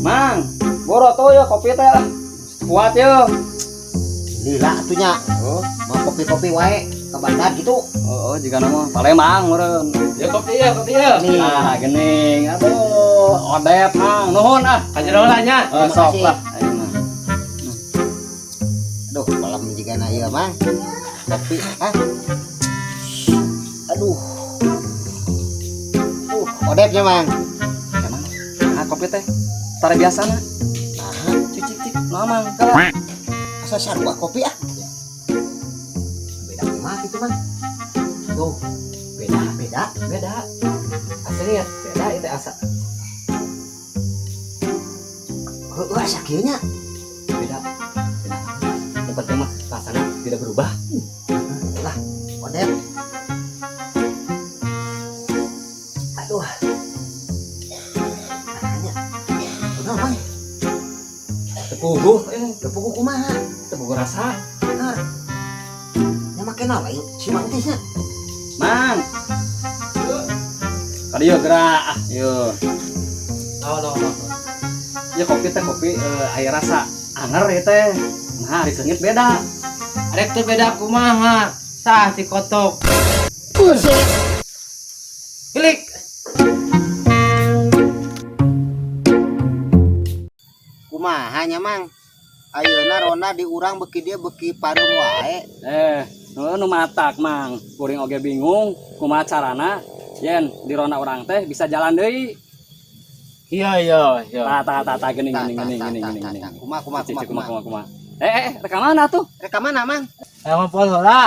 Mang, boro tuh ya kopi teh lah. Kuat ya. Lila atuh nya. Oh, Mau kopi-kopi wae ke bandar gitu. oh, oh jika nama Palembang meureun. Ya kopi ya, kopi ya. Nih. Nah, gening. Aduh, odep mang, nuhun ah. Kajero lah nya. Oh, Terima sok kasih. lah. Ayo mah. Aduh, malam juga na ieu mang. Kopi, ah. Aduh. Odepnya mang. Emang, ah kopi teh. Tara biasa na. Nah, Cik cik cik, nah mang, kalah. asa sarua kopi ah. Beda kumaha gitu mang. Tuh, Beda, beda. beda. Aslinya beda itu asa. Heueuh asa kieu nya. Beda. Beda. Yang penting mah rasanya tidak berubah. Lah, odep. Aduh. Nanya. Udah, Mang. Tepuguh, Teu kumaha? Tepuguh rasa. Nah. Nya make naon lain si Mang teh nya. Mang. Kali yuk gerak ah, yuk. Oh, no, no. Ya kopi teh kopi air rasa anger ya teh. Nah, hari seungit beda. Arek teh beda kumaha? Sah si kotok. Buset. Klik. Kumaha nya Mang? Ayeuna ronda di urang beuki dia beuki pareum wae. Nu matak mang, kuring oge bingung kumaha carana yen di ronda urang teh bisa jalan deui. Iya. Tah tah tah tah geuning Tah, geuning tah, geuning tah, geuning tah, geuning tah, geuning. tah. Kumaha kumaha Cik, kumaha cik, kumaha kumaha. kumaha kumaha. Rek ka mana tuh? Rek ka mana Mang? Ayo ngompol heula.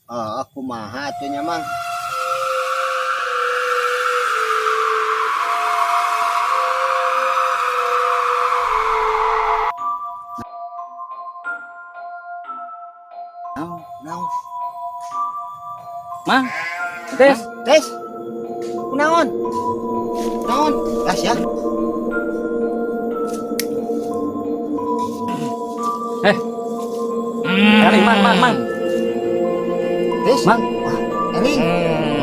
Oh, kumaha atuh nya Mang? Naon? Mang. Tes. Tes. Kunaon? Naon? Gas ya. Eling mang mang mang. Tes. Mang. Wah, eling.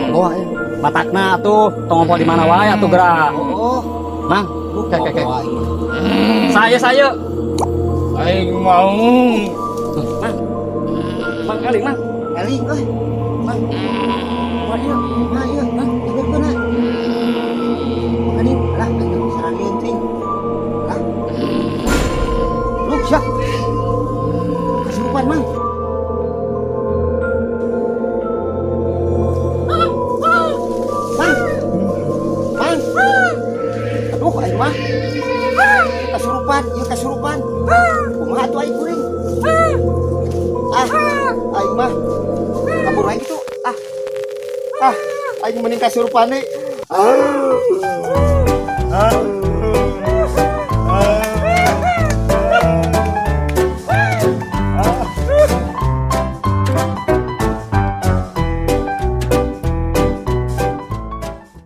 Bawa ya. Matakna tuh tong ngompol di mana wae atuh gerak. Oh, Mang, lu Kek, kek, kek. bawa ini. Saya. Aing mau. Mang. Mang eling mang. Eling euy. Mang. Wah iya. Nah, iya, nah, dengarkeun ah. Makanin, lah, ayo sararieun teuing. Lah. Lu siap. Kasurupan, Mang. Mang. Mang. Aduh, aing mah. Kasurupan, ieu kasurupan. Kumaha atuh aing kuring? Ah, aing mah. Kabur wae kitu. Ah. Ah, aing mending kasurupan deui. Ah.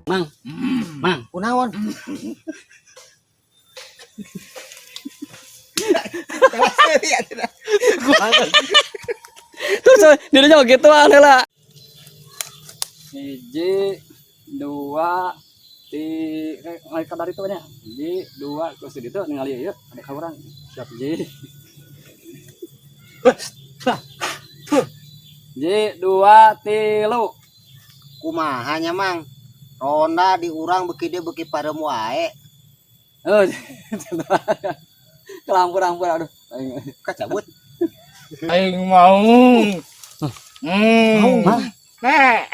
Mang. Mang. Kunaon? Terus dirinya begitu aneh lah. Hiji, dua, tiga, naik dari itu nya. Hiji, dua, terus itu ningali ieu ada ka urang. Siap hiji. Hiji, dua, tilu. Kumaha nya Mang? Ronda di urang beuki dia beuki pareum wae. Oh, kelampur-lampur aduh. Kacabut. Aing mau. Mau, Mang. Nek.